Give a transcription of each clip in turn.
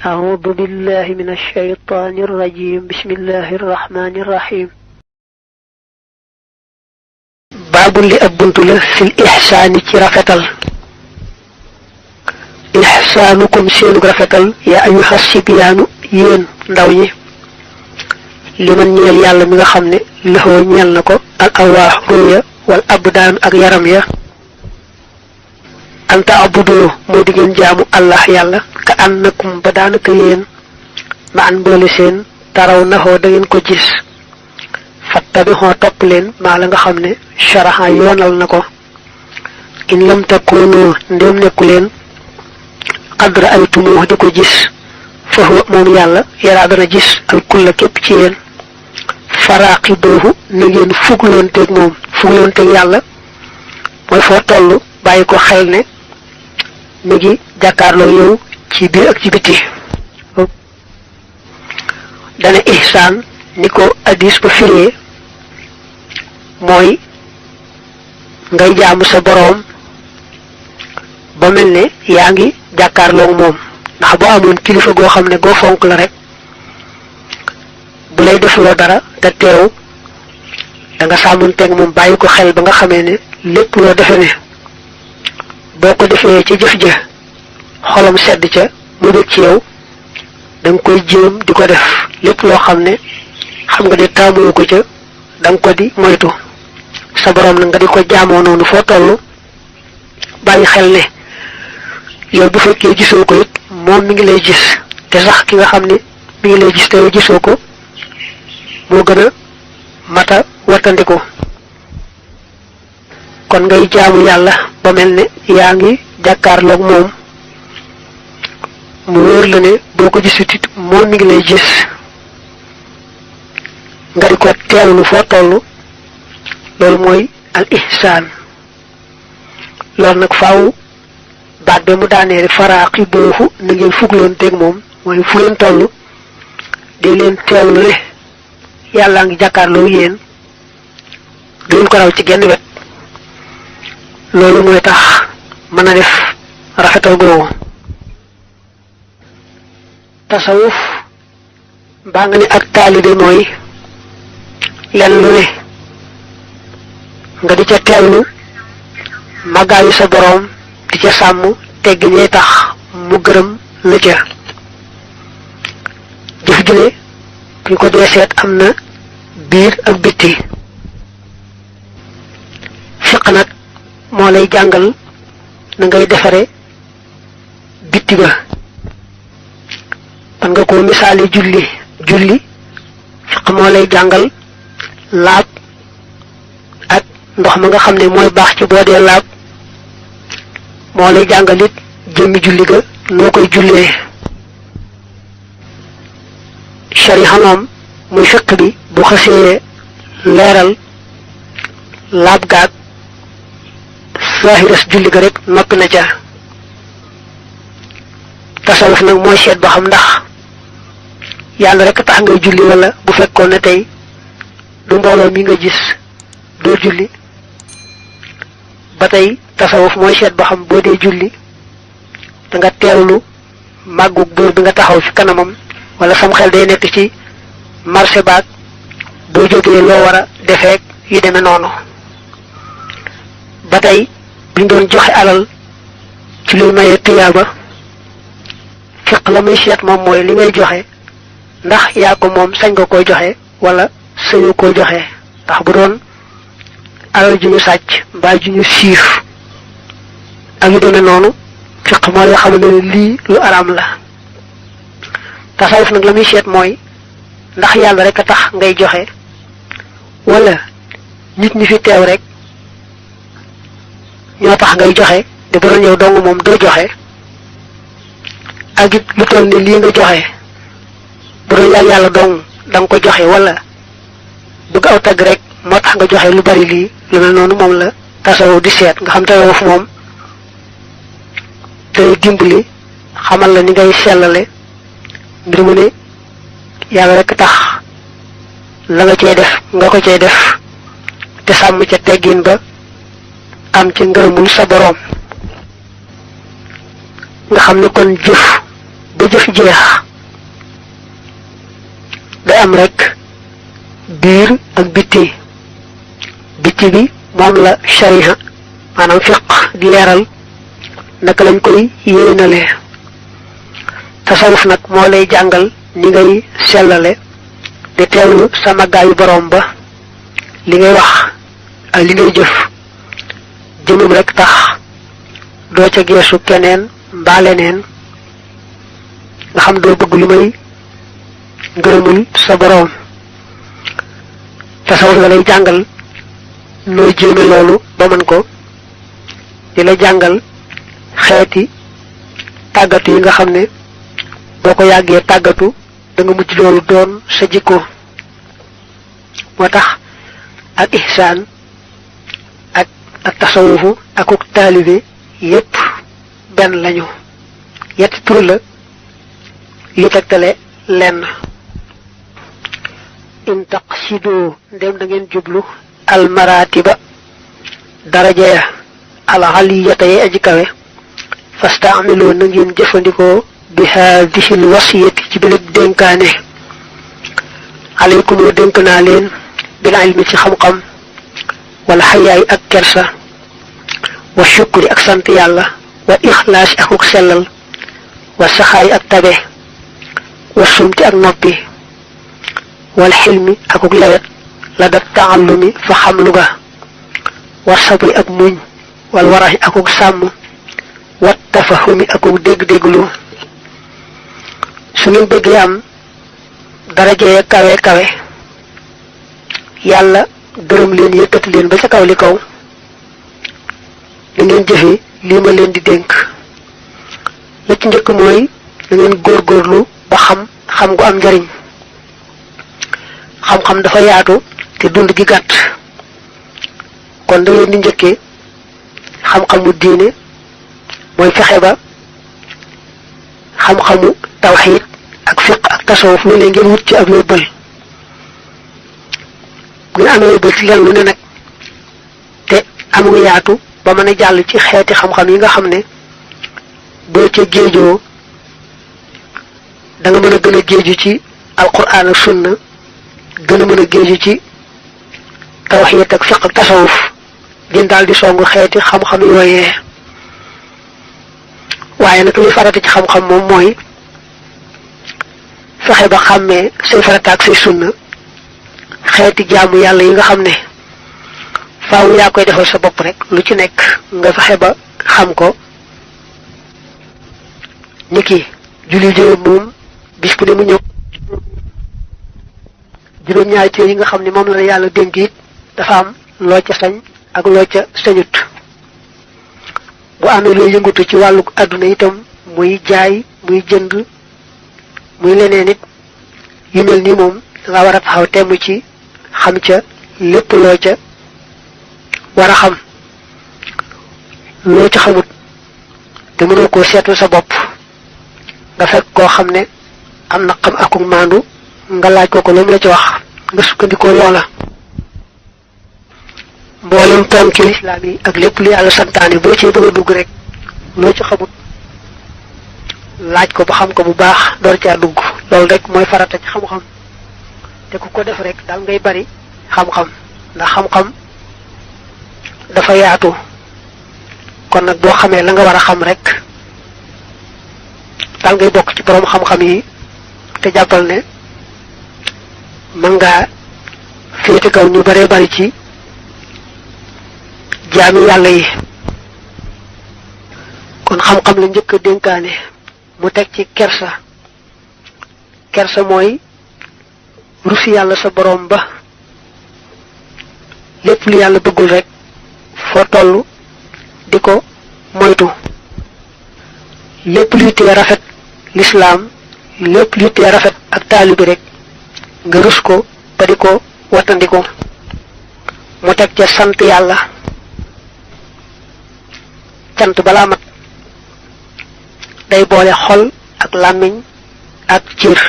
أعوذ بالله من الشيطان الرجيم بسم الله الرحمن الرحيم باب اللي أبنتله في الإحسان رفتل إحسانكم سينك رفتل يا أيها الصبيان ين ndaw liman ñeel yàlla mi nga xam ne lëxoo ñeel na ko al awaax ruya wal abdaan ak yaram ya anta abudoo moo di ngeen jaamu allah yàlla ka annakum ba daanaka yéen ma an mboole seen taraw naxoo da ngeen ko gis fattabixoo topp leen maa la nga xam ne sharaxa yoonal na ko in lam takoonoo ndéem nekku leen qadra ay tumoo di ko gis fahuwa moom yàlla yaraa dana gis al kulla képp ci yéen faraqiboohu na ngeen fugloonteeg moom fugloonteeg yàlla mooy foo toll bàyyi ko xel ne mi ngi jàkkaarloo yow ci biir ak ci biti dana ihsaan ni ko addis ba firee mooy ngay jaamu sa boroom ba mel ne yaa ngi jàkkaarloo moom ndax boo amoon kilifa goo xam ne goo fonk la rek bu lay defloo dara te teew da nga sàmmanteeg moom bàyyi ko xel ba nga xamee ne lépp loo defe ne boo ko defee ci jëf ja xolam sedd ca mu dëkk ci yow da nga koy jéem di ko def lépp loo xam ne xam nga ne taamoo ko ca da nga ko di moytu sa boroom na nga di ko jaamoo noonu foo toll bàyyi xel ne yow bu fekkee gisoo ko it moom mi ngi lay gis te sax ki nga xam ne mi ngi lay gis te yow gisoo ko moo gën a mata wattandiku kon ngay jaamu yàlla ba mel ne yaa ngi jàkkaarloog moom mu wóor la ne boo ko gisut it moom mi ngi lay gis nga di ko teewlu foo toll loolu mooy al ihsaan loolu nag faaw baat ba mu daanee faraqiboohu na ngeen fugloon teeg moom mooy fu leen toll di leen teewlu ne yàllaa ngi jàkkaarloo yéen du leen ko raw ci genn wet loolu mooy tax mën a def rafetal googu tasawuf baa nga ne ak taalibe mooy lenn lu ne nga di ca teewlu màggaayu sa boroom di ca sàmm teggi ñee tax mu gërëm la ca jëf jule buñ ko dee seet am na biir ak bitti fiq nag moo lay jàngal na ngay defare bitti ba man nga koo misaali julli fiq moo lay jàngal laab ak ndox ma nga xam ne mooy baax ci boo dee laab moo lay jàngal it jëmmi julli ga noo koy jullee shariha moom muy fiq bi bu xasee leeral laab gaag saahiras julli ga rek noppi na ca tasawuf nag mooy seet ba xam ndax yàlla rek tax ngay julli wala bu fekkoon ne tey du mbooloo mi nga gis doo julli ba tey tasawuf mooy seet ba xam boo dee julli da nga teewlu màggug buur bi nga taxaw ci kanamam wala sam xel day nekk ci marché baag boo jógee loo war a defeek yu demee noonu ba tey buñ doon joxe alal ci luy maye tuyaaba fiq la muy seet moom mooy li ngay joxe ndax yaa ko moom sañ nga koy joxe wala sañu koy joxe ndax bu doon alal ju ñu sàcc mbaa ju ñu siif ak yu demee noonu fiq moo lay xam ne lii lu araam la tasawuf nag la muy seet mooy ndax yàlla rek a tax ngay joxe wala nit ñi fi teew rek ñoo tax ngay joxe de bu doon yow dong moom doo joxe ak it lu toll ni lii nga joxe bu doon yàlla dong da nga ko joxe wala bëgg aw tagg rek moo tax nga joxe lu bari lii lu mel noonu moom la tasawuf di seet nga xam tasawuf moom day dimbali xamal la ni ngay sellale mbir mu ne yàlla rek tax la nga cey def nga ko cey def te sàmm ca teggin ba am ci ngërëmul sa boroom nga xam ne kon jëf ba jëf jeex day am rek biir ak bitti bi moom la shariha maanaam fiq di leeral naka lañ koy yéenale tasawuf nag moo lay jàngal ni ngay sellale di teewlu sa màggaayu boroom ba li ngay wax ak li ngay jëf jëmum rek tax doo ca geesu keneen mbaa leneen nga xam doo bëgg lu may ngërëmul sa boroom tasawuf la lay jàngal nooy jéeme loolu ba mën ko di la jàngal xeeti tàggatu yi nga xam ne boo ko yàggee tàggatu da nga mujj loolu doon sa jikko moo tax ak ihsaan ak tasawufu akuk taalibe yépp benn lañu yetti tur la yu tegtale lenn in taqsidu ndem da ngeen jublu almaratiba daraja ya alxaliyata yi aji kawe fastaamiloo na ngeen jëfandikoo bi haadihi lwasiyati ci bilib dénkaane alaykum dénk naa leen bil ilmi ci xam-xam wala xayaay ak kersa wa shukri ak sant yàlla wa ixlaasi akuk sellal wa saxaay ak tabe wa sumti ak noppi wal xilmi akuk lewet la dat taallumi fa xam lu ga wa sabri ak muñ wal waraxi akuk sàmm wa tafahumi akuk dégg-dégglu su ngeen bëggee am darajee kawe kawe yàlla gërëm leen yëkkati leen ba ca kaw li kaw da ngeen jëfe lii ma leen di dénk la ci njëkk mooy da ngeen góorgóorlu ba xam gu am njariñ xam-xam dafa yaatu te dund gi gàtt kon da ngeen di njëkkee xam-xamu diine mooy fexe ba xam-xamu tawxiid ak fiq ak tasawuf lu ne ngeen wut ci ab yóbbal bu ñu amee yóbbal ci leen lu ne nag te am nga yaatu ba mën a jàll ci xeeti xam-xam yi nga xam ne boo ca géejoo da nga mën a gën a géeju ci alquran ak sunna gën a mën a géeju ci tawxiid ak fiq ak tasawuf din daal di songu xeeti xam-xam yooyee waaye nag li farata ci xam-xam moom mooy fexe ba xàmmee say farata ak say sunna xeeti jaamu yàlla yi nga xam ne faaw yaa koy defal sa bopp rek lu ci nekk nga fexe ba xam ko niki julli juróom moom bis bu ne mu ñëw juróom-ñaari téere yi nga xam ne moom la yàlla dénk it dafa am loo ca sañ ak loo ca sañut bu amee looy yëngatu ci wàllu àdduna itam muy jaay muy jënd muy leneen it yu mel ni moom nga war a taxaw temm ci xam ca lépp loo ca war a xam loo ca xamut te mënoo koo seetu sa bopp nga fekk koo xam ne am na xam akuk maandu nga laaj ko lu mu la ci wax nga sukkandikoo loola mboolem ponki lislaam yi ak lépp lu yàlla santaane boo ci bëgg a dugg rek loo ci xamut laaj ko ba xam ko bu baax door caa dugg loolu rek mooy farata ci xam-xam te ku ko def rek daal ngay bari xam-xam ndax xam-xam dafa yaatu kon nag boo xamee la nga war a xam rek daal ngay bokk ci borom xam-xam yi te jàppal ne mën ngaa féete kaw ñu baree bari ci jaami yàlla yi kon xam-xam la njëkk a dénkaane mu teg ci kersa mooy rusi yàlla sa boroom ba lépp lu yàlla bëggul rek foo toll di ko moytu lépp luy tee rafet lislaam lépp luy tee rafet ak taalibi rek nga rus ko ba di ko wattandiku mu teg ca sant yàlla cant balaa mat day boole xol ak làmmiñ ak cër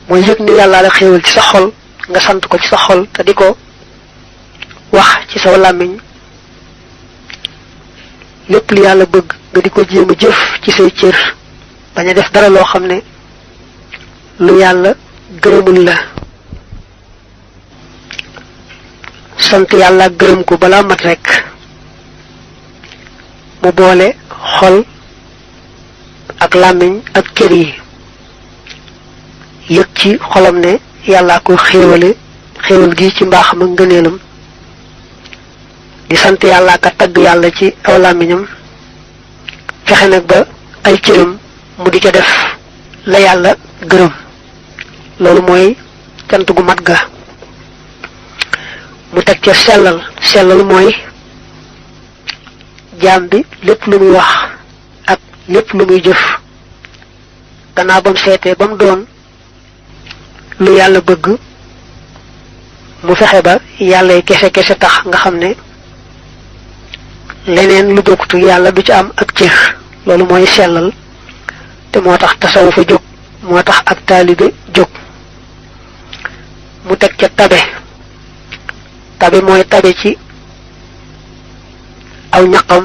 mooy yëg ni yàlla la xéewal ci sa xol nga sant ko ci sa xol te di ko wax ci sa làmmiñ lépp li yàlla bëgg nga di ko jéem a jëf ci say cër baña def dara loo xam ne lu yàlla gërëmul la. sant yàlla gërëm ko balaa mat rek mu boole xol ak làmmiñ ak cër yi yëg ci xolam ne yàllaa ko xéewale xéewal gi ci mbaaxam ak ngëneelam di sant yàlla ka tagg yàlla ci aw làmmiñam fexe nag ba ay cëram mu di ca def la yàlla gërëm loolu mooy cant gu mat ga. mu teg ca sellal mooy jaam bi lépp lu muy wax ak lépp lu muy jëf gannaaw bam seetee ba mu doon lu yàlla bëgg mu fexe ba yàllay kese tax nga xam ne leneen lu bokkutu yàlla du ci am ak cër loolu mooy sellal te moo tax tasawufa jóg moo tax ak taalibe jóg. mu teg ca tabe mooy tabe ci aw ñaqam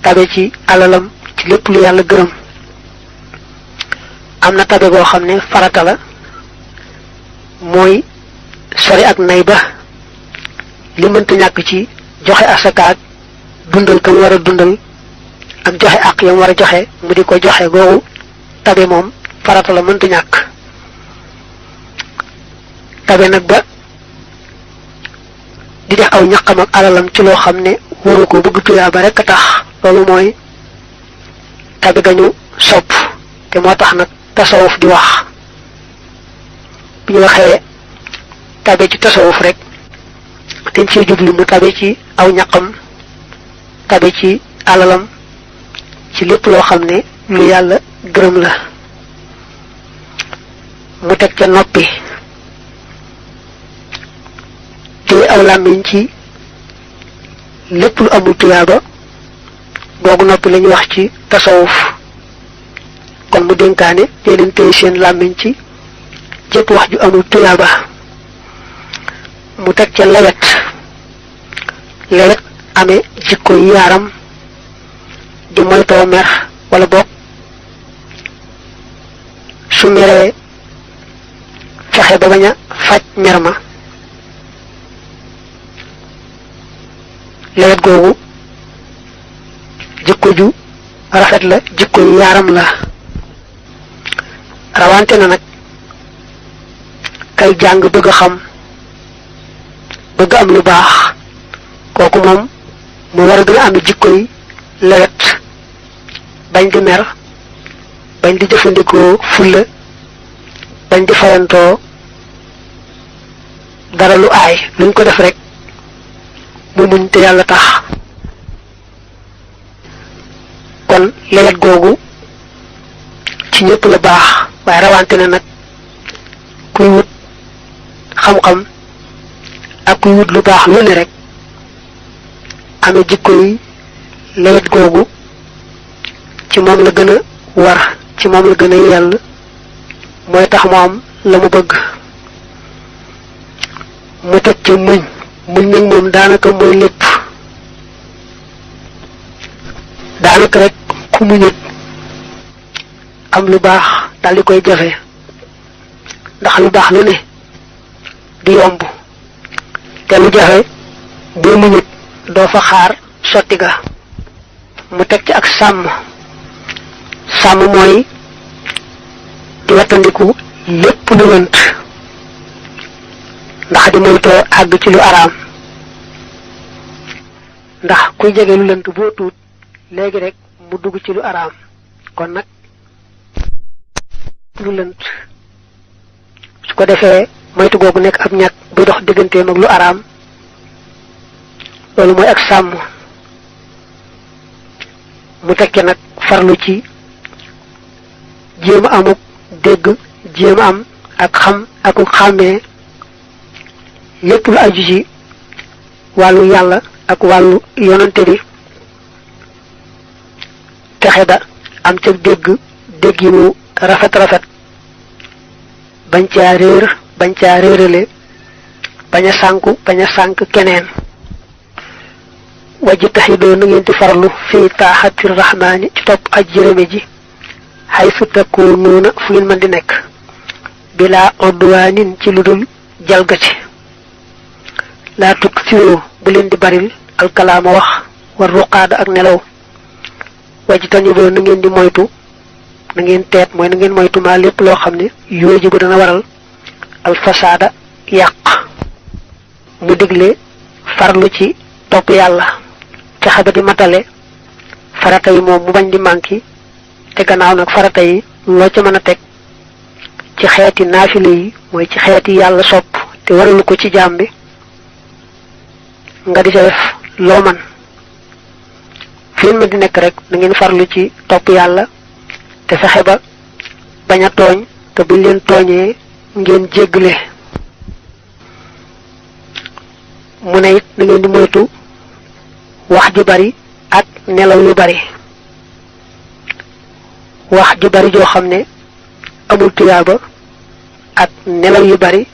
tabe ci alalam ci lépp lu yàlla gërëm. am na tabe goo xam ne farata la mooy sori ak nay ba li mënta ñàkk ci joxe asaka ak dundal kam war a dundal ak joxe ak yam war a joxe mu di ko joxe googu tabe moom farata la mënta ñàkk. tabe nag ba di def aw ñaqam ak alalam ci loo xam ne waru ko bëgg tuyaa ba rek a tax loolu mooy tabe gañu sopp te moo tax nag tasawuf di wax bu ñu waxee tabe ci tasawuf rek dañ ciy jublu mu tabe ci aw ñaqam tabe ci alalam ci lépp loo xam ne lu yàlla gërëm la. mu teg ca noppi te aw làmmiñ ci lépp lu amul tuyaaba googu noppi lañu wax ci tasawuf kon mu dénkaane dee leen téye seen làmmiñ ci jëpp wax ju amul tuyaaba. mu teg ca lewet amee jikko yaaram di moytoo mer wala boog su meree fexe ba bañ a faj mer ma. lewet googu jikko ju rafet la jikko yaaram la. rawante na nag kay jàng bëgg a xam bëgg am lu baax kooku moom mu war a gën a am jikko yi lewet bañ di mer bañ di jëfandikoo fulla bañ di fayantoo dara lu aay luñ ko def rek mu muñ te yàlla tax. kon lewet googu ci ñëpp la baax waaye rawante na nag kuy wut xam-xam ak kuy wut lu baax lu ne rek amee jikko yi lewet googu ci moom la gën a war ci moom la gën a yell mooy tax mu am la mu bëgg. mu teg ca muñ nag moom daanaka mooy lépp daanaka rek ku muñut am lu baax daal di koy jafe ndax lu baax lu ne du yomb te lu jafe boo muñut doo fa xaar sotti ga. mu teg ci ak sàmm mooy di wattandiku lépp lu lënt ndax di moytoo àgg ci lu araam ndax kuy jege lu lënt boo tuut léegi rek mu dugg ci lu araam kon nag lu lënt su ko defee moytu googu nekk ab ñàkk buy dox digganteem ak lu araam loolu mooy ak sàmm. mu tekke nag farlu ci jéem a amuk dégg jéem a am ak xam ak xàmmee lépp lu aju ci wàllu yàlla ak wàllu yonante bi texe ba am ca dégg yi mu rafet bañ caa réer bañ caa réerale bañ a sànk keneen. wajji taxidoo na ngeen di farlu fii taaxati rahmaani ci topp aj jërëme ji haythu takunuuna fu ngeen mën di nekk bila udwanin ci ludul jalgati la tuksiru bu leen di baril alkalaama wax war ruqaada ak nelaw wajitani bo na ngeen di moytu na ngeen teet mooy na ngeen moytu ma lépp loo xam ne yooji bu dana waral alfasaada yàq mu digle farlu ci topp yàlla fexe ba di matale farata yi moom mu bañ di manki te gannaaw nag farata yi loo ca mën a teg ci xeeti naafile yi mooy ci xeeti yàlla sopp te waralu ko ci jaam bi nga di ca def loo man fi ma di nekk rek na ngeen farlu ci topp yàlla te fexe ba bañ a tooñ te buñ leen tooñee ngeen jéggale mu ne it na ngeen di moytu wax ju bari ak nelaw yu bari wax ju bari joo xam ne amul tuyaaba ak nelaw yu bari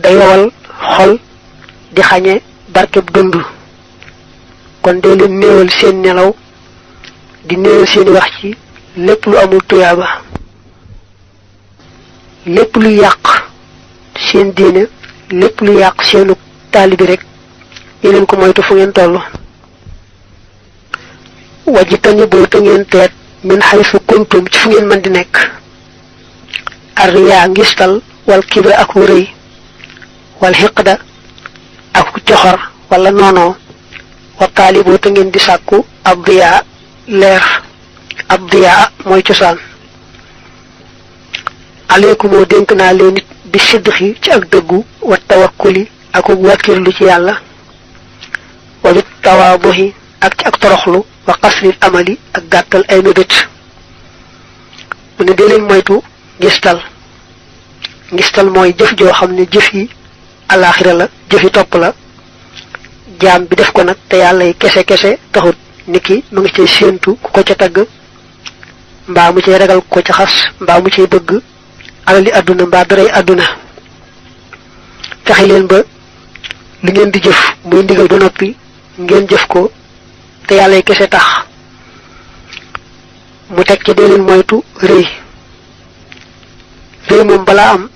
day wowal xol di xañe barkeb dund kon dee leen néewal seen nelaw di néewal seen wax ci lépp lu amul tuyaaba lépp lu yàq seen diine lépp lu yàq seenu taalibi rek yeneen ko moytu fu ngeen toll wajitani boo te ngeen teet min haythu kuntum ci fu ngeen mën di nekk arriya ngistal wal kibra ak wërëy wal hiqda ak coxor wala noonoo wa taaliboo te ngeen di sàkku abdiya leer abdiya mooy cosaan aleykumoo dénk naa leen nit bi sidxi ci ak dëggu wa tawakkuli ak wàkkirlu ci yàlla wa bit tawaabuhi ak ci ak toroxlu wa qasril amali ak gàttal ay mébét mu ne dee leen moytu ngistal mooy jëf joo xam ne jëf yi alaxira la jëf yi topp la jaam bi def ko nag te yàlla yi kese taxut niki mu ngi cay séentu ku ko ca tagg mbaa mu cay ragal ku ko ca xas mbaa mu cay bëgg alali àdduna mbaa daray àdduna fexe leen ba li ngeen di jëf muy ndigal ba noppi ngeen jëf ko te yàlla yi kese tax mu teg ci dee leen moytu rëy moom balaa am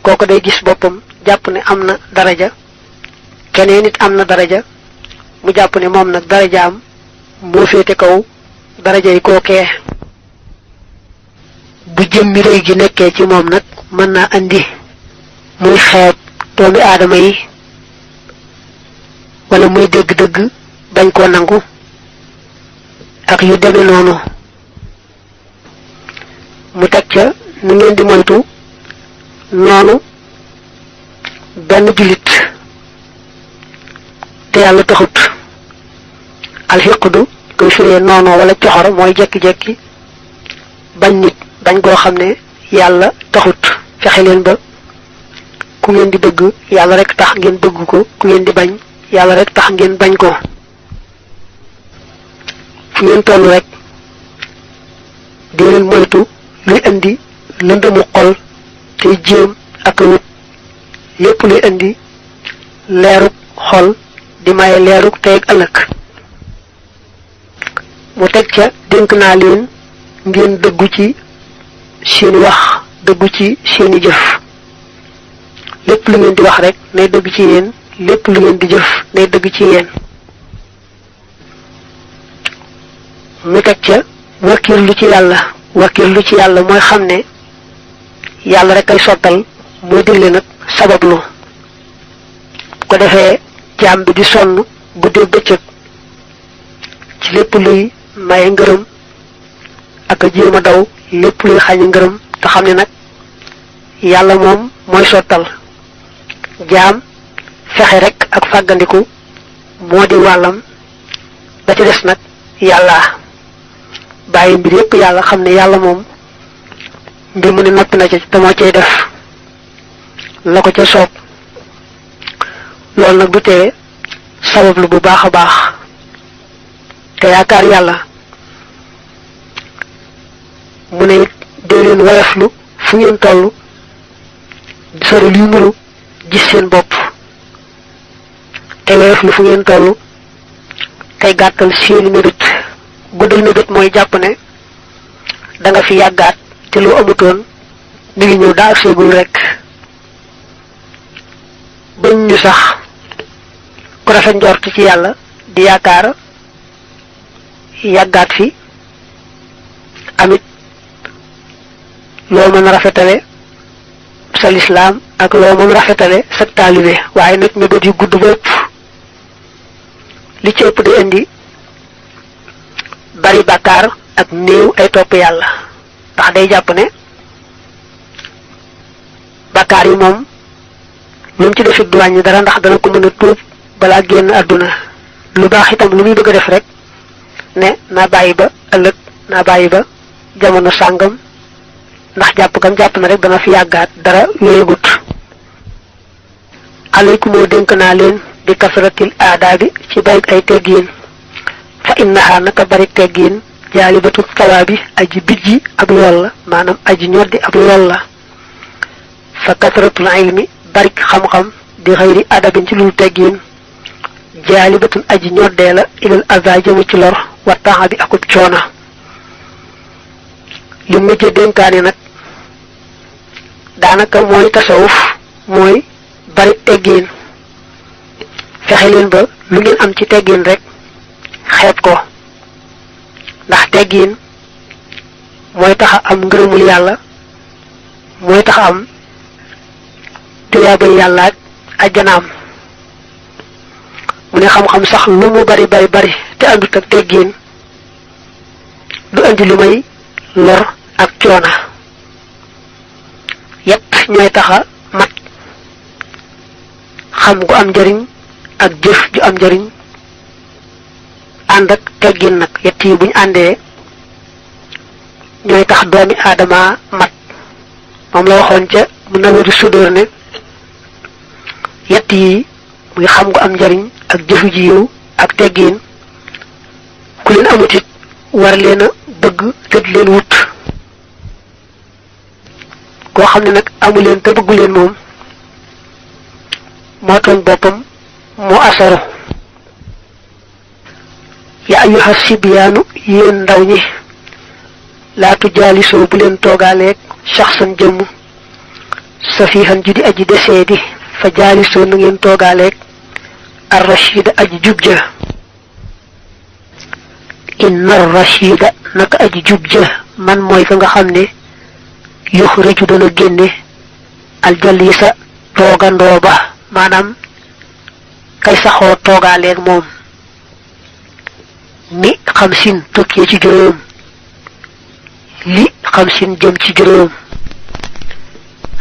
kooku day gis boppam jàpp ne am na daraja keneen nit am na daraja mu jàpp ne moom nag darajaam moo féete kaw daraja yi kookee bu jëmmi rëy gi nekkee ci moom nag mën naa andi muy xeeb doomi aadama yi wala muy dëgg-dëgg bañ koo nangu ak yu deme noonu mu teg ca nu ngeen di moytu noonu benn jullit te yàlla taxut alxiqdu koy firee noonoo wala coxor mooy jekki-jekki bañ nit bañ koo xam ne yàlla taxut fexe leen ba ku ngeen di bëgg yàlla rek tax ngeen bëgg ko ku ngeen di bañ yàlla rek tax ngeen bañ ko fu ngeen toll rek di leen moytu luy indi lëndëmu xol tey jéem ak wut lépp luy indi leeruk xol di maye leeruk tey ak ëllëg mu teg ca dénk naa leen ngeen dëggu ci seen wax dëggu ci seeni jëf lépp lu ngeen di wax rek nay dëgg ci yéen lépp lu ngeen di jëf nay dëgg ci yéen mu teg ca wakkirlu ci yàlla mooy xam ne yàlla rek ay sottal mooy digle nag sabablu ko defee jaam bi di sonn guddeeg bëccëg ci lépp luy maye ngërëm ak a jéem a daw lépp luy xañ ngërëm te xam ne nag yàlla moom mooy sottal jaam fexe rek ak fàggandiku moo di wàllam ba ci des nag yàlla bàyyi mbir yépp yàlla xam ne yàlla moom mbir mu ne noppi na ca te moo cay def la ko ca soob loolu nag du tee sabablu bu baax a baax te yaakaar yàlla mu ne it dee leen woyoflu fu ngeen toll di sori luy nuru gis seen bopp te woyoflu fu ngeen toll tey gàttal seeni mébét guddal mébét mooy jàpp ne da nga fi yàggaat te lu amutoon mi ngi ñëw daa seegul rek bañ ñu sax ku rafet njort ci yàlla di yaakaar yàggaat fi amit loo mën a rafetale sa lislaam ak loo mën rafetale sa taalibe waaye nag mébét yu gudd bopp li ci ëpp di indi bari bàkkaar ak néew ay topp yàlla ndax day jàpp ne bàkkaar yi moom lu mu ci defit du wàññi dara ndax dana ko mën a tuub balaa génn àdduna lu baax itam lu muy bëgg a def rek ne naa bàyyi ba ëllëg naa bàyyi ba jamono sàngam ndax jàpp gam jàpp na rek dana fi yàggaat dara wéegut alaykumoo dénk naa leen bi kasratil aadaabi ci bari ay teggiin fa innaha naka bari teggiin jaalibatu sawaabi aji bijji ab yool la maanaam aji ñoddi ab yool la fa kasratul ilmi barik xam-xam di xëyri adabin ci lul teggiin jaalibatun aji ñoddee la ilal aza jëmu ci lor wattaxa bi akub coona li mujj dénkaane nag daanaka mooy tasawuf mooy bari teggiin fexe leen ba lu ngeen am ci teggiin rek xeeb ko ndax teggiin mooy taxa am ngërëmul yàlla mooy taxa am tuyaabay yàlla ak ajjanaam mu ne xam-xam sax lu mu bari te àndut ak teggiin du andi lu may lor ak coona yépp ñooy taxa mat xam gu am njariñ ak jëf ju am njariñ ànd ak teggin nag yett yi buñ àndee ñooy tax doomi aadama mat moom la waxoon ca mu nawari sudóor ne yett yi muy xam gu am njariñ ak jëfu ji yiw ak teggin ku leen amutit war leen a bëgg te di leen wut koo xam ne nag amu leen te bëggu leen moom moo tooñ boppam moo asaru ya ayyuha sibyaanu yéen ndaw ñi laa tujaalisoo bu leen toogaaleeg shaxsan jëmm safihan ju di aji deseedi fa jaalisoo na ngeen toogaaleeg ar rashida aji jub ja inna ar rashida naka aji jub ja man mooy ka nga xam ne yuxriju dana génne aljalisa toogandoo ba maanaam kay saxoo toogaaleeg moom mi xam sin tukkee ci juróom li xam sin jëm ci juróom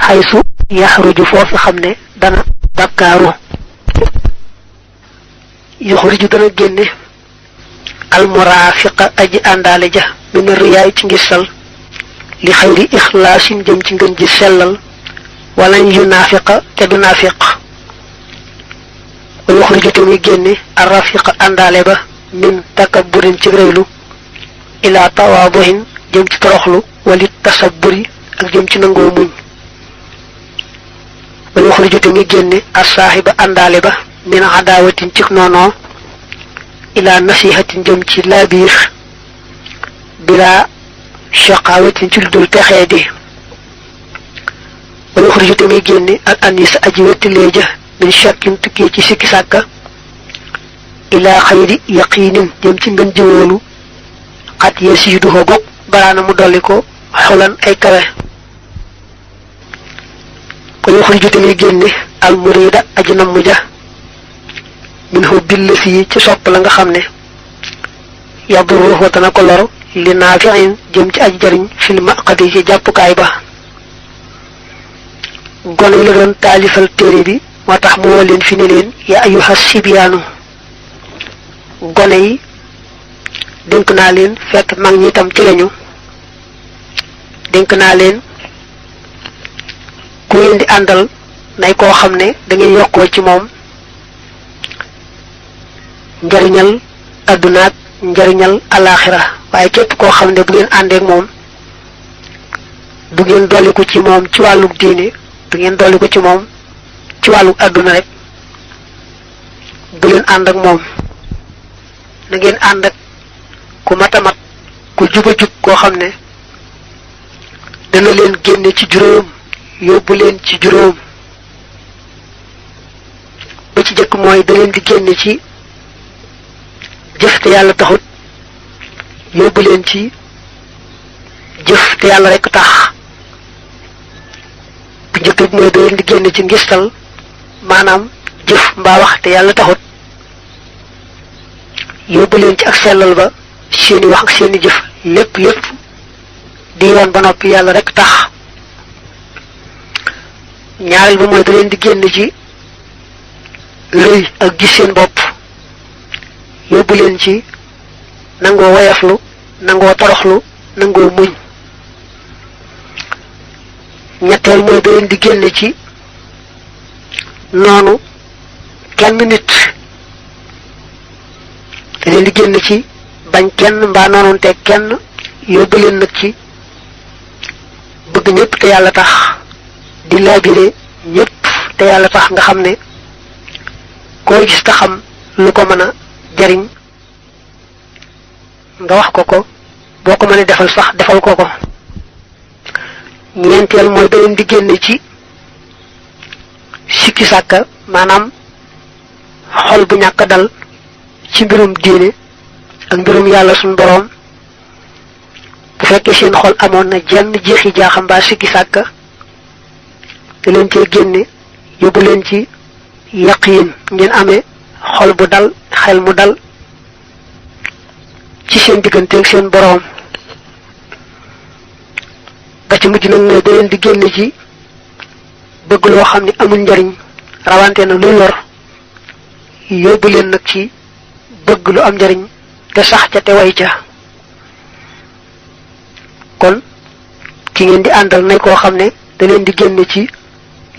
xaysu yaxruju foofu xam ne dana bakkaaru yuxriju dana génne almuraafiqa aji àndaale ja min riyaay ci ngisal li xayri ixlaasin jëm ci ngën ji sellal wala yu naafiqa te du naafiq wa yuxriju te muy génne arrafiqa àndaale ba min takabburin ci réylu ila tawaabuhin jëm ci toroxlu walit tasabburi ak jëm ci nangoo muñ wa yuxriju te muy génne assaaxiba àndaale ba min adaawatin ci noonoo ila nasihatin jëm ci laabiir bila shaqaawatin ci lu dul texee di wa yuxriju te muy génne al anisa aji wettilee ja min shakkin tukkee ci sikki sàkka ila xayri yaqiinin jëm ci ngën jëwoolu xat yasiiduhu gog baraana mu dolli ko xolan ay kawe ko yuxriju te muy génne al murida aji namm ja min hubbil lasi ci sopp la nga xam ne yadurruhu dana ko lor li naafiin jëm ci aji jariñ fil maqadi ci jàppukaay ba gone yi la doon taalifal téere bi moo tax mu woo leen fi ne leen ya ayyuha sibyaanu gone yi dénk naa leen fekk mag ñi itam ci lañu dénk naa leen ku ngeen di àndal nay koo xam ne da ngeen yokkoo ci moom njariñal adduna ak njariñal alaxira waaye képp koo xam ne bu ngeen àndeek moom du ngeen dolliku ci moom ci wàlluk diine du ngeen dolliku ci moom ci wàlluk adduna rek bu leen ànd ak moom na ngeen ànd ak ku matamat ku juba jub koo xam ne dana leen génne ci juróom yóbbu leen ci juróom ba ci jëkk mooy da leen di génne ci jëf te yàlla taxut yóbbu leen ci jëf te yàlla rekk tax bu njëkk bi mooy da leen di génne ci ngistal maanaam jëf mbaa wax te yàlla taxut yóbbu leen ci ak sellal ba seeni wax ak seeni jëf lépp di yoon ba noppi yàlla rekk tax ñaareel ba mooy da leen di génn ci rëy ak gis seen bopp yóbbu leen ci nangoo woyaflu nangoo toroxlu nangoo muñ ñetteel mooy da leen di génn ci noonu kenn nit da leen di génn ci bañ kenn mbaa noonoonte kenn yóbbu leen nag ci bëgg ñëpp te yàlla tax di laabire ñëpp te yàlla tax nga xam ne koo gis te xam lu ko mën a jariñ nga wax ko boo ko mënee defal sax defal ko ñeenteel mooy da leen di génne ci sikki sàkka maanaam xol bu ñàkk dal ci mbirum diine ak mbirum yàlla suñu boroom bu fekkee seen xol amoon na jenn jeexi jaaxam mbaa sikki sàkka da leen cee génne yóbbu leen ci yaqiin ngeen amee xol bu dal xel mu dal ci seen digganteeg seen boroom ba ci mujj nag mooy da leen di génne ci bëgg loo xam ne amul njariñ rawante na luy lor yóbbu leen nag ci bëgg lu am njariñ te sax ca te way ca kon ki ngeen di àndal nay koo xam ne da leen di génne ci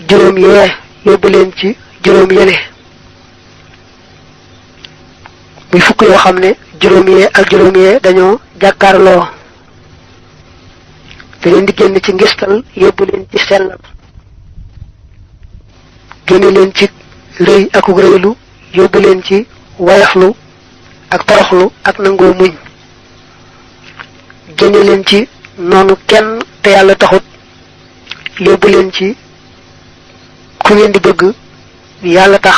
juróom yee yóbbu leen ci juróom yene muy fukk yoo xam ne juróom yee ak juróom yee dañoo jàkkaarloo da leen di génn ci ngistal yóbbu leen ci sellal génne leen ci rëy akuk rëylu yóbbu leen ci wayaflu ak toroxlu ak nangoo muñ génne leen ci noonu kenn te yàlla taxut yóbbu leen ci ku ngeen di bëgg yàlla tax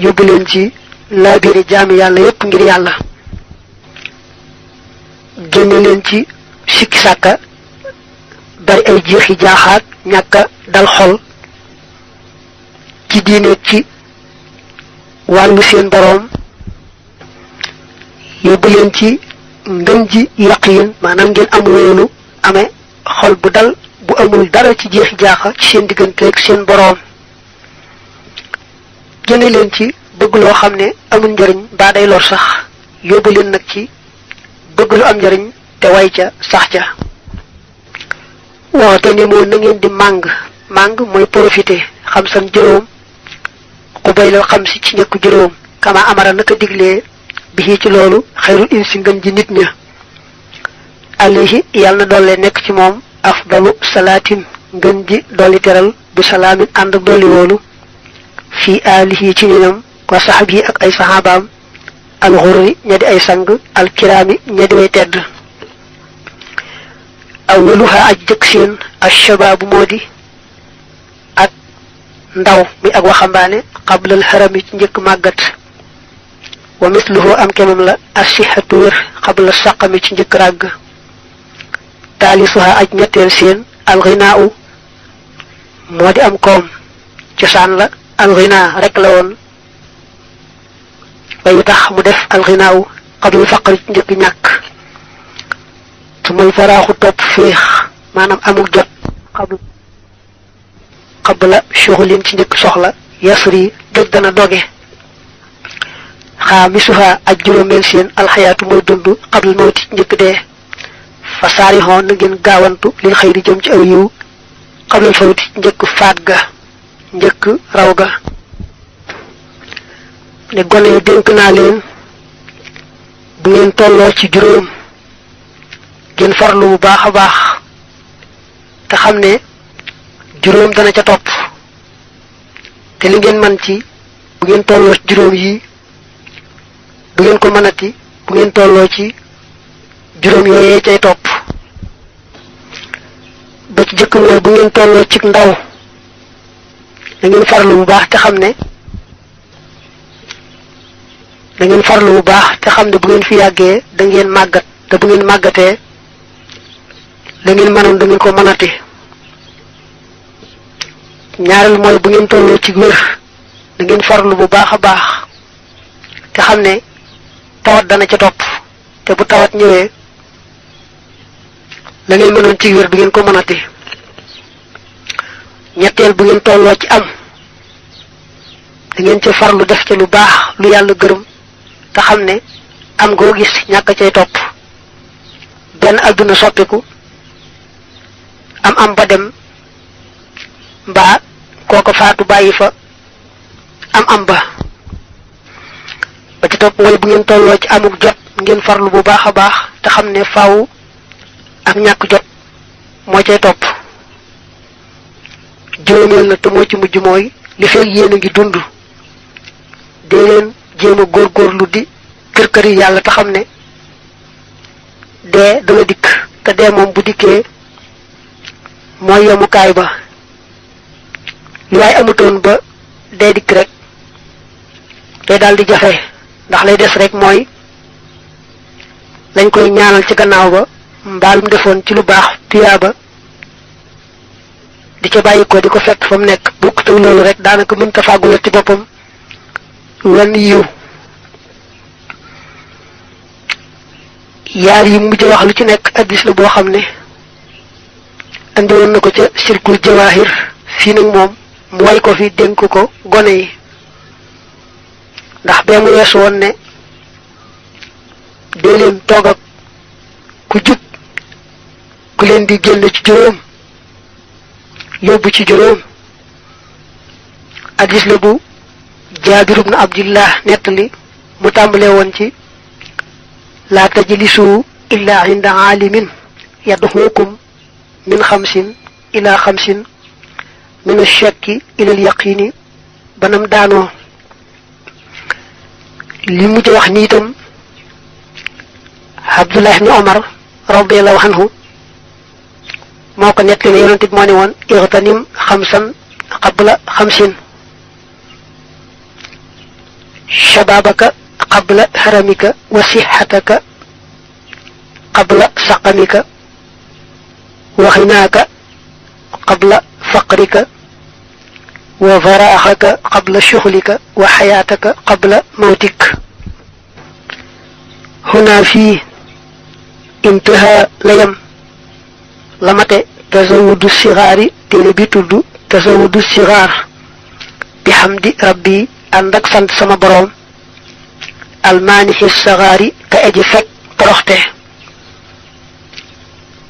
yóbbu leen ci laabiri jaami yàlla yépp ngir yàlla génne leen ci sikki sàkka bari ay jeexi jaaxaat ñàkka dal xol ci diine ci wàllu seen boroom yóbbu leen ci ngën ji yaqiin maanaam ngeen am wóolu amee xol bu dal bu amul dara ci jeexi jaaxa ci seen digganteeg seen boroom génne leen ci bëgg loo xam ne amul njariñ baa day lor sax yóbbu leen nag ci bëgg lu am njariñ te way ca sax ca waaw te ne moo na ngeen di màng mooy profité xam san juróom xubay la xam si ci njëkk juróom kama amara naka diglee bi ci loolu xayrul insi ngën ji nit ña alayhi yàlla na doole nekk ci moom afdalu salaatin ngën ji dolli teral bi salaamin ànd ak dolli woolu fii alihi ci ñoom wa saxab yi ak ay saxaabaam alxurri ña di ay sang alkiraami ña di way tedd awwaluha aj jëkk seen ashabaabu moo di ak ndaw mi ak waxambaane qablal harami ci njëkk màggat wa misluhu am kemam la asihatu wér qabla saqami ci njëkk ràgg taalisuha aj ñetteel seen alxinaa moo di am koom cosaan la alxinaa rek la woon waaye tax mu def alxinaa qabla faqri ci njëkk ñàkk sumal faraaxu topp féex maanaam amul jot qabla shughulin ci njëkk soxla yasri jot dana doge xaamisuha aj juróomeel seen alxayaatu mooy dund qabla mawti ci njëkk dee fa saarixoon na ngeen gaawantu lil xayri jëm ci aw yiw qabla fawti ci njëkk faat ga njëkk raw ga ne gone yi dénk naa leen bu ngeen tolloo ci juróom ngeen farlu bu baax a baax te xam ne juróom dana ca topp te li ngeen man ci bu ngeen tolloo ci juróom yi bu ngeen ko mënati bu ngeen tolloo ci juróom yooyee cay topp. ba ci jëkk mooy bu ngeen tolloo ci ndaw da ngeen farlu bu baax te xam ne bu ngeen fi yàggee da ngeen màggat te bu ngeen màggatee da ngeen mënoon da ngeen ko mënati. ñaareel mooy bu ngeen tolloo ci wér da ngeen farlu bu baax a baax te xam ne tawat dana ca topp te bu tawat ñëwee la ngeen mënoon ci wér du ngeen ko mënati. ñetteel bu ngeen tolloo ci am da ngeen ca farlu def ca lu baax lu yàlla gërëm te xam ne am goo gis ñàkk cay topp. benn adduna soppiku am ba dem mbaa kooko faatu bàyyi fa am ba ci topp mooy bu ngeen tolloo ci amuk jot ngeen farlu bu baax a baax te xam ne faaw ak ñàkk jot moo cay topp. juróomeel na te moo ci mujj mooy li fekk yéen a ngi dund dee leen jéem a góorgóorlu di kër yi yàlla te xam ne dee dana dikk te dee moom bu dikkee mooy yemukaay ba. lu waay amutoon ba dee dikk rek day daal di jafe ndax lay des rek mooy lañ koy ñaanal ci gannaaw ba mbaalum defoon ci lu baax tuyaaba di ca bàyyi ko di ko fekk fa mu nekk bokkut ak loolu rek daanaka mënta fàggula ci boppam wenn yiw. yaar yi mujj wax lu ci nekk addis la boo xam ne andi woon na ko ca sirkul jawaahir fii nag moom mu way ko fi dénk ko gone yi ndax bee mu weesu woon ne dee leen toog ak ku jub ku leen di génn ci juróom yóbbu ci juróom. addis la bu Jaabir ibn Abdillah nettali mu tàmbalee woon ci laa tajlisu illa inda aalimin yadxuukum min xamsin ila xamsin min ashakki ila alyaqini banam daanoo. li mujj wax ni itam Abdullah ibn Omar radiallahu anhu moo ko nettali yonent bi moo ne woon igtanim xamsan qabla xamsin shababaka qabla haramika wa sixataka qabla saqamika wa xinaaka qabla faqrika wa faraaxaka qabla shuxlika wa xayaataka qabla mawtik. huna fii intaha layam lamate tazawudu sigaari téere bi tudd tazawudu sigaar bi xamdi rabbi ànd ak sant sama boroom almaanixi sagaari ka aji fekk toroxte.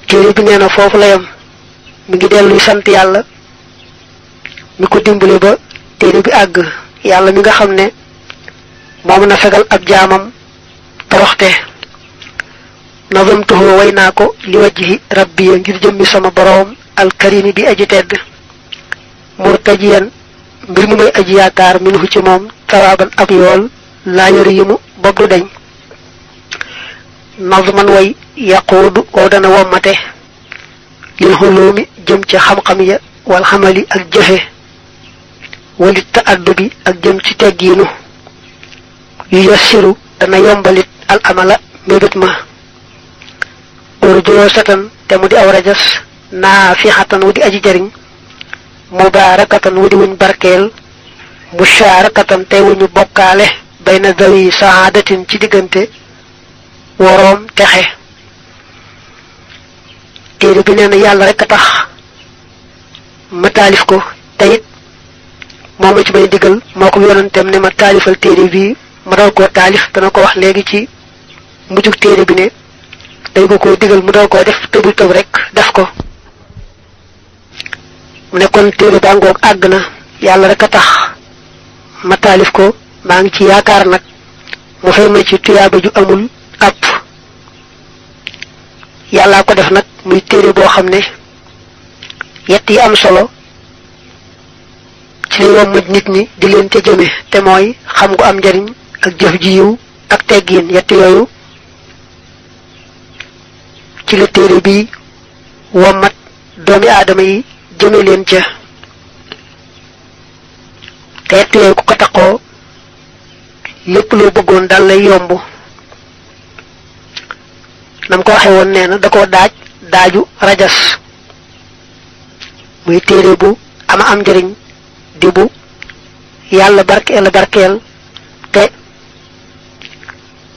téere bi nee na foofu layam mi ngi delluy sant yàlla mi ko dimbale ba téere bi àgg. yàlla mi nga xam ne moo mën a fegal ab jaamam toroxte. nazamtuhu way naa ko li wajhi rabbi ngir jëmmi sama boroom alkarimi bi aji tedd murtajiyan mbir mu may aji yaakaar minhu ci moom tawaaban ab yool laa yori yi mu bopp du dañ. nazman way yaquudu wow dana wommate lil xuloomi jëm ci xam-xam ya wal xamali ak jëfe walit ta'addubi ak jëm ci teggiinu yu yassiru dana yombalit al amala mébét ma urjoo satan te mu di aw rajas naafixatan wu di aji jariñ mubaarakatan wu di wuñ barkeel musaarakatan tey wuñu bokkaale bayna dawi saadatin ci diggante woroom texe. téere bi nee na yàlla rek a tax ma taalif ko te it moo ma ci may digal moo ko yonanteem ne ma taalifal téere bii ma dal koo taalif dana ko wax léegi ci mujjug téere bi ne dañ ko digal mu dal koo def tëbul tëb rek def ko. mu ne kon téere baa ngoog àgg na yàlla rek a tax ma taalif ko maa ngi ci yaakaar nag mu fay ma ci tuyaaba ju amul àpp. yàllaa ko def nag muy téere boo xam ne yett yi am solo ci li wommat nit ñi di leen ca jëme te mooy xam gu am njariñ ak jëf ji yiw ak teggiin yett yooyu ci la téere bi wommat doomi aadama yi jëme leen ca teet yooyu ku ko taqoo lépp loo bëggoon dal lay yomb nam ko waxe woon nee na da koo daaju rajas muy téere bu am njëriñ di bu yàlla barkeel te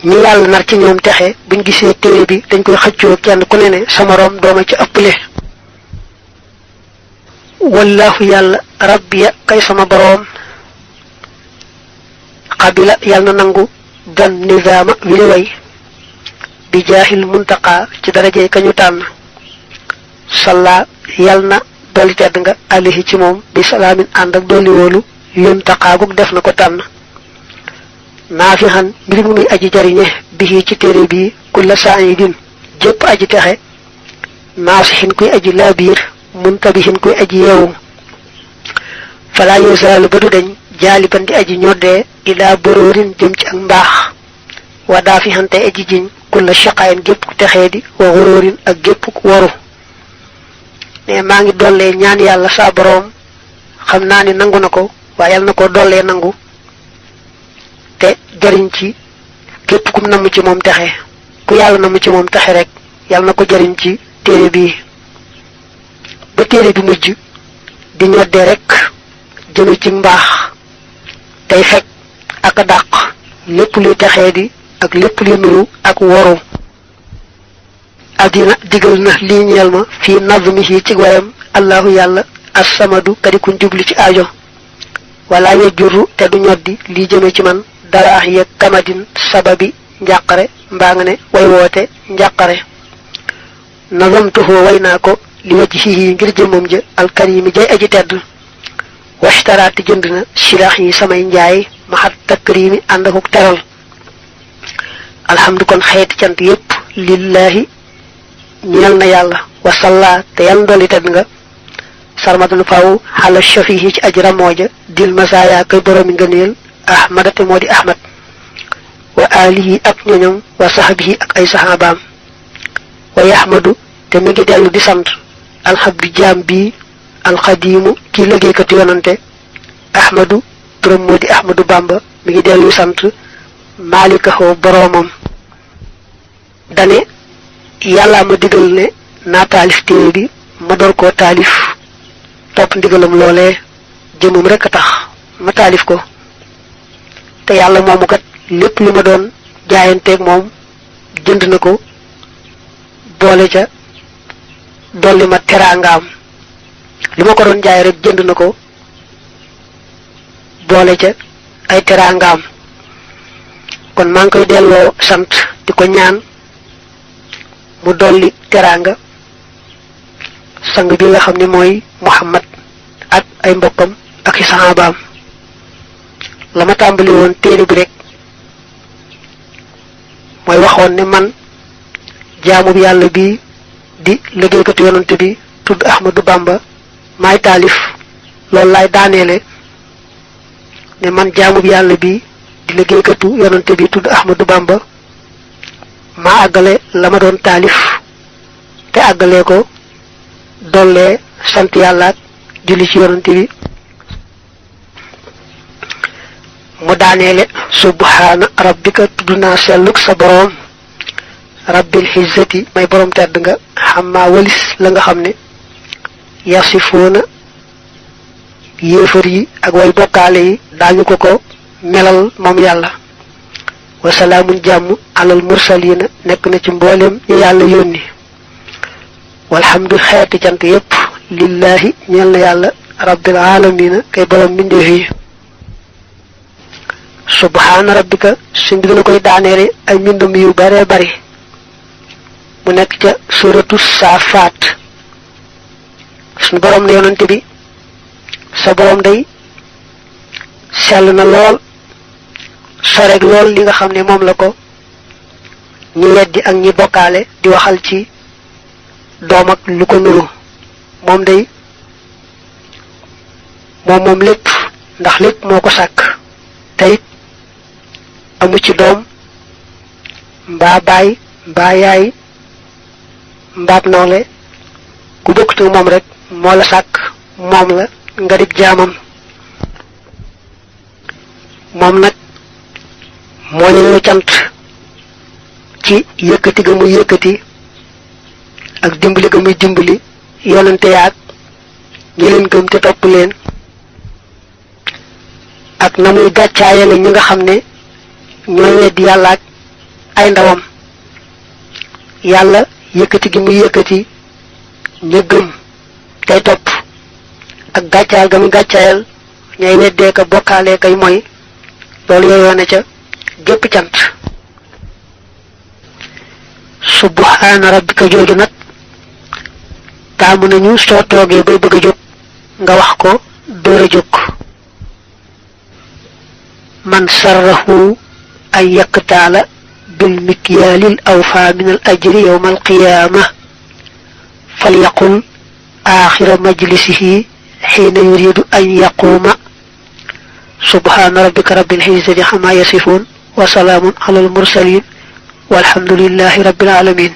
ñi yàlla nar ci ñoom texe buñ gisee téere bi dañ koy xëccoo kenn ku ne sa moroom dooma ci ëpple wallahu yàlla rabbiya kay sama boroom xabila yàlla na nangu gan nizaama wi li way bi jaahil muntaqa ci darajey kañu tànn salla yàlla na dolli tedd nga alihi ci moom bi salaamin ànd ak dolli wóolu yuntaqaa gug def na ko tànn naafixan mbir mu muy aji jariñe bihi ci téere bii kulla saa'idin jëpp aji texe naasixin kuy aji laabiir muntabihin kuy aji yeewu falaa yosaalu ba du deñ jaaliban di aji ñoddee ilaa boroorin jëm ci ak mbaax wa daafixan tey aji jiñ kulla shaqaayin gépp ku texee di wa xuróorin ak gépp ku waru ne maa ngi dollee ñaan yàlla saa boroom xam naa ni nangu na ko waaye yàlla na ko dollee nangu te jariñ ci képp kum namm ci moom texe ku yàlla namm ci moom texe rek yàlla na ko jariñ ci téere bii ba téere bi mujj di ñoddee rek jëme ci mbaax tey fekk ak a dàq lépp luy texee di ak lépp luy nuru ak woru addina digal na lii ñeel ma fii nazmihi ci wayam allahu yàlla assamadu kadikuñ jublu ci aajo wala yejjuru te du ñoddi lii jëme ci man dara ax ya kamadin sababi njàqare mbaa nga ne way woote njàqare nazamtuhu way naa ko li wajhihi ngir jëmmam ja alkarimi jay aji tedd washtaraati jënd na silaax yi samay njaay maxat takrimi ànd akuk teral alhamdu kon xeeti cant yépp lillahi ñeel na yàlla wasalla te yàlla dolli tedd nga sarmadul faw xala shafihi ci aji ramooja dil masaaya kay boroomi ngëneel ahmada te moo di ahmad wa alihi ak ñoñom wa sahabihi ak ay sahabaam wa yahmadu te mi ngi dellu di sant alxabdu jaam bii alxadiimu ki liggéeykatu yonante ahmadu turam moo di ahmadu bamba mi ngi dellu sant maalikaxoo boroomam dane yàlla ma digal ne naa taalif téere bi ma door koo taalif topp ndigalam loolee jëmum rekk a tax ma taalif ko te yàlla moomu kat lépp li ma doon jaayanteeg moom jënd na ko boole ca dolli ma teraangaam li ma ko doon jaay rek jënd na ko boole ca ay teraangaam kon maa ngi koy delloo sant di ko ñaan mu dolli teraanga sang bi nga xam ne mooy Muhammad ak ay mbokkam ak i saxaabaam la ma tàmbali woon téere bi rek mooy waxoon ne man jaamu bi yàlla bi di liggéeykatu yonante bi tudd Ahmadu Bamba maay taalif loolu laay daaneele ne man jaamu bi yàlla bi di liggéeykatu yonante bi tudd Ahmadu Bamba maa àggale la ma doon taalif te àggalee ko dollee sant yàlla ak julli ci yonante bi mu daaneele subhaana rabbika tudd naa selluk sa boroom rabbil xizzati may boroom tedd nga xammaa walis la nga xam ne yasifoona yéefar yi ak way bokkaale yi daañu ko melal moom yàlla wasalaamun jàmm alal mursalina nekk na ci mbooleem ñu yàlla yónni walhamdu xeeti cant yépp lillahi ñeel na yàlla rabbil alamina kay borom mbindeef yi subhaana rabbika suñ bi dana koy daaneele ay mbindam yu bare bari mu nekk ca suratu saafaat suñ borom ne yonante bi sa borom day sell na lool soreg lool li nga xam ne moom la ko ñi weddi ak ñi bokkaale di waxal ci doom ak lu ko nuru moom day moom lépp ndax lépp moo ko sàkk te it amu ci doom mbaa baay mbaa yaay mbaab nawle ku bokkut ak moom rek moo la sàkk moom la nga di jaamam moom nag moo ñu cant ci yëkkati ga muy yëkkati ak dimbali ga muy dimbali yonante yaag ñi leen gëm te topp leen ak na muy gàccaayale ñi nga xam ne ñooy weddi yàlla ak ay ndawam yàlla yëkkati gi muy yëkkati ña gëm tey topp ak gàccaayal ga muy gàccaayal ñay weddee ka bokkaalee kay mooy loolu yooyoo ne ca gépp cant subhaana rabbika jooju nag taamu nañu soo toogee bay bëgg a jóg nga wax ko door a jóg man sarrahu ay yaqtaala bil mikyaalil awfaa min al ajri yawma al qiyaama falyaqul aaxira majlisihi xiina yuridu an yaquuma subhaana rabbika rabbil izzati ammaa yasifuun wa salaamun alal mursaliin walhamdulillahi rabbil aalamiin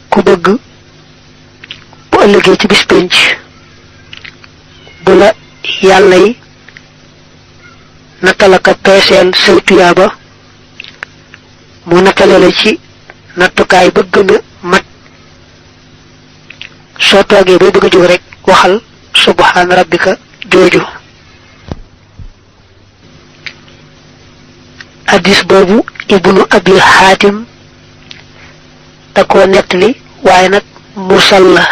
ku bëgg bu ëllëgee ci bis pénc bu la yàlla yi nattalaka peeseel say tuyaaba mu nattale la ci nattukaay ba gën a mat soo toogee bay bëgg a jóg rek waxal subhaana rabbika jooju hadis boobu ibnu abi xaatim da koo nettali waaye nag mursal la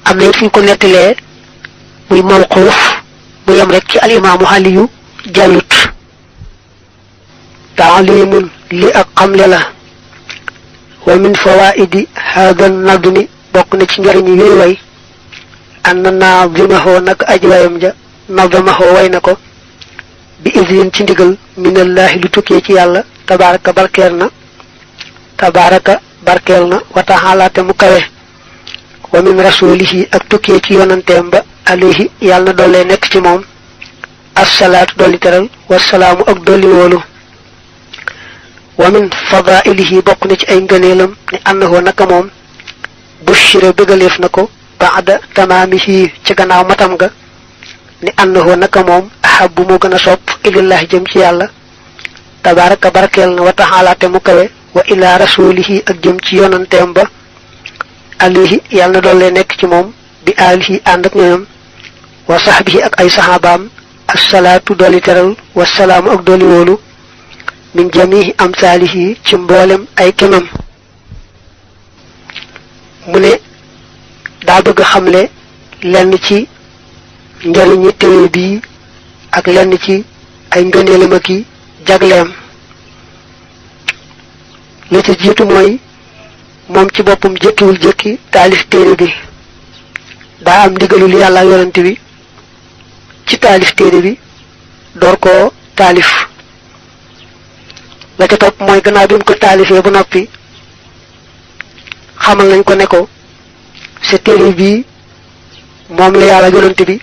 am na it fi ñu ko nettalee muy mawquuf mu yem rek ci alimaamu Aliyu jàllut taalimun li ak xamle la wa min fawaidi hada nadmi bokk na ci njariñu yooyu way an na naadimahu nag aj wayam ja nadamahu way na ko bi idin ci ndigal minallahi lu tukkee ci yàlla tabaraka barkeel na wa taala te mu kawe wa min rasulihi ak tukkee ci yonanteem ba alayhi yàlla na doole nekk ci moom assalaatu dolli teral wasalaamu ak dolli woolu wa min fadailihi bokk na ci ay ngëneelam ni annahu naka moom bushira bëggaleef na ko baada tamaamihi ci gannaaw matam ga ni annahu naka moom ahabbu moo gën a sopp ilallahi jëm ci yàlla tabaraka barkeel na wa taala te mu kawe wa ila rasulihi ak jëm ci yonanteem ba alayhi yàlla na doole nekk ci moom bi alihi ànd ak ñoom wa sahbihi ak ay saxaabaam assalaatu dolli teral wasalaamu ak dolli woolu min jamihi amsaalihi ci mboolem ay kemam mu ne daa bëgg xamle lenn ci njariñi téere bii ak lenn ci ay ngëneelam ak i jagleem la ca jiitu mooy moom ci boppam jëkkiwul jëkki taalif téere bi daa am ndigalul yàlla yonent bi ci taalif téere bi door koo taalif la ca topp mooy gannaaw bi mu ko taalifee ba noppi xamal nañ ko ne ko sa téere bii moom la yàlla yonent bi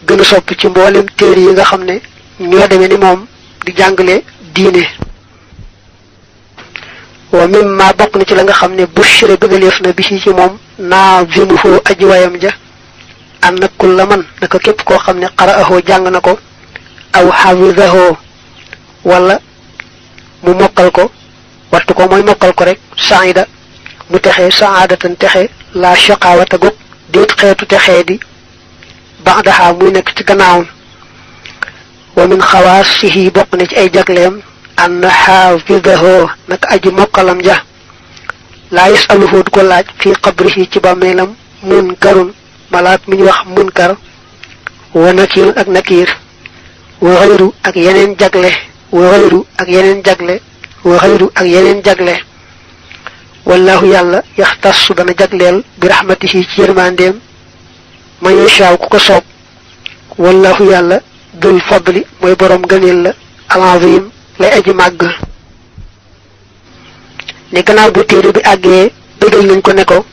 gën a sopp ci mboolem téere yi nga xam ne ñoo demee ni moom di jàngale diine wa mimma bokk na ci la nga xam ne bushira bëggaleef na bi ci moom naazimuhu aji wayam ja an na kulla man naka képp koo xam ne qara'ahu jàng na ko aw hafizahu wala mu mokkal ko wattu ko mooy mokkal ko rek saida mu texee saadatan texe la shaqawata gog déet xeetu texee di ba'daha muy nekk ci gannaawam wa min xawaasihi bokk na ci ay jagleem an xaafidahu naka aji mokkalam ja laa yasaluhu du ko laaj fi qabrihi ci bàmmeelam munkarun malaat mi ñu wax munkar wa nakir ak nakir wa xayru ak yeneen jagle wa xayru ak yeneen jagle wa xayru ak yeneen jagle wallahu yàlla yaxtassu dana jagleel bi rahmatihi ci yërmandeem man yashaaw ku ko soob wallahu yàlla dul fadli mooy boroom gëneel la al-azim lay aji màgg ne gannaaw bu téere bi àggee bégal nañ ko ne ko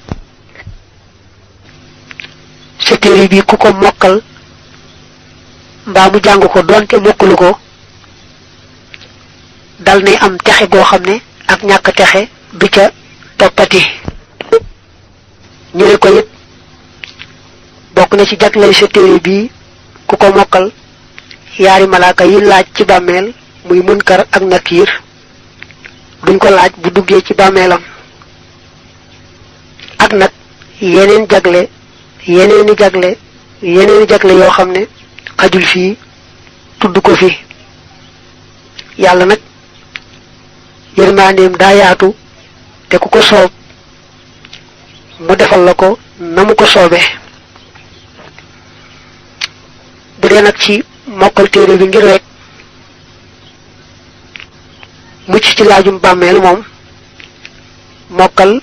sa téere bi ku ko mokkal mbaa mu jàng ko doonte mokkalu ko dal nay am texe goo xam ne ak ñàkk texe bi ca toppati ñu ne ko it bokk na ci jaglay sa téere bii ku ko mokkal yaari malaaka yi laaj ci bàmmeel muy munkar ak nakiir duñ ko laaj bu duggee ci bàmmeelam ak nag yeneeni jagle yoo xam ne xajul fii tudd ko fi yàlla nag yërmandeem daa yaatu te ku ko soob mu defal la ko na mu ko soobee bu dee nag ci mokkal téere bi ngir rek mucc ci laajum bàmmeel moom mokkal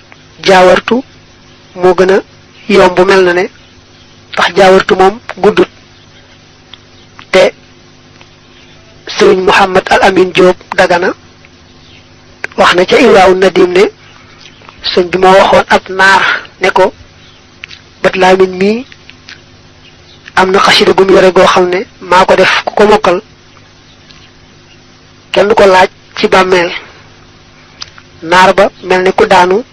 jaawartu moo gën a yomb mel na ne ndax jaawartu moom guddut te sëriñ Muhammad al Amin Diop Dagana wax na ca Irwaawu Nadim ne sëñ bi moo waxoon ab naar ne ko Bat Laamin mii am na xasida gum yore goo xam ne maa ko def ku ko mokkal kenn du ko laaj ci bàmmeel naar ba mel ne ku daanu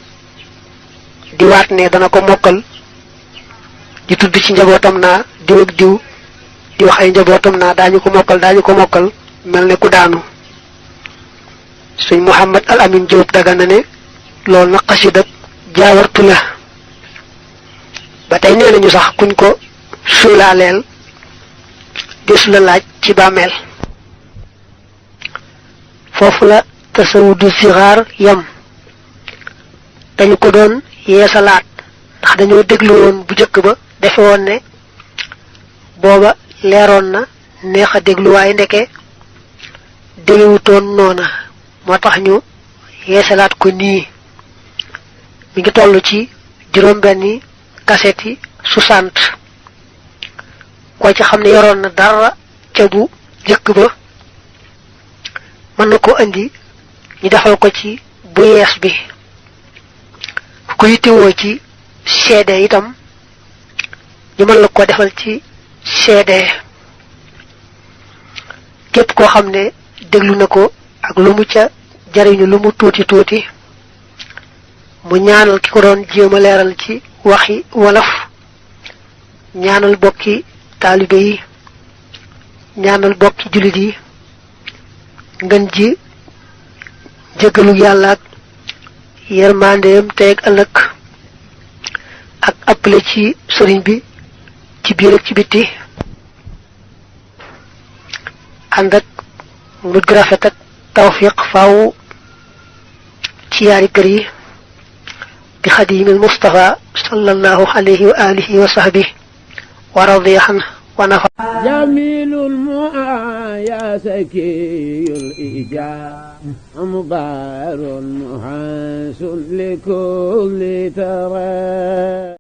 di waat ne dana ko mokkal di tudd ci njabootam naa diw ak diw di wax ay njabootam naa daañu ko mokkal mel ne ku daanu sëñ Muhammad al Amin Diop Dagana ne loolu na xasida jaawartu la ba tey nee nañu sax kuñ ko suulaaleel desu la laaj ci bàmmeel foofu la tasawudu sixaar yam dañu ko doon yeesalaat ndax dañoo déglu woon bu jëkk ba defe woon ne booba leeroon na neex a déglu waaye ndeke déggewutoon noona moo tax ñu yeesalaat ko nii mi ngi toll ci juróom-benni kaset yi 60 koo ci xam ne yoroon na dara ca bu jëkk ba mën na ko indi ñu defal ko ci bu yees bi ku yittewoo ci CD itam ñu mën la ko defal ci CD képp koo xam ne déglu na ko ak lu mu ca jariñu lu mu tuuti tuuti mu ñaanal ki ko doon jéem a leeral ci waxi wolof ñaanal bokki taalibe yi ñaanal bokki jullit yi ngën ji jëggalu yàlla ak yërmandeem teeg ëllëg ak appale ci sëriñ bi ci biir ak ci bitti ànd ak mujj gu rafet ak tawfiq faaw ci yaari kër yi bi xadimil Mustafa sallallahu alayhi wa alihi wa sahbihi wa radiya anhu wa nafa jamilul mu'aya sakiyul ijab mubarun muhasun likulli tara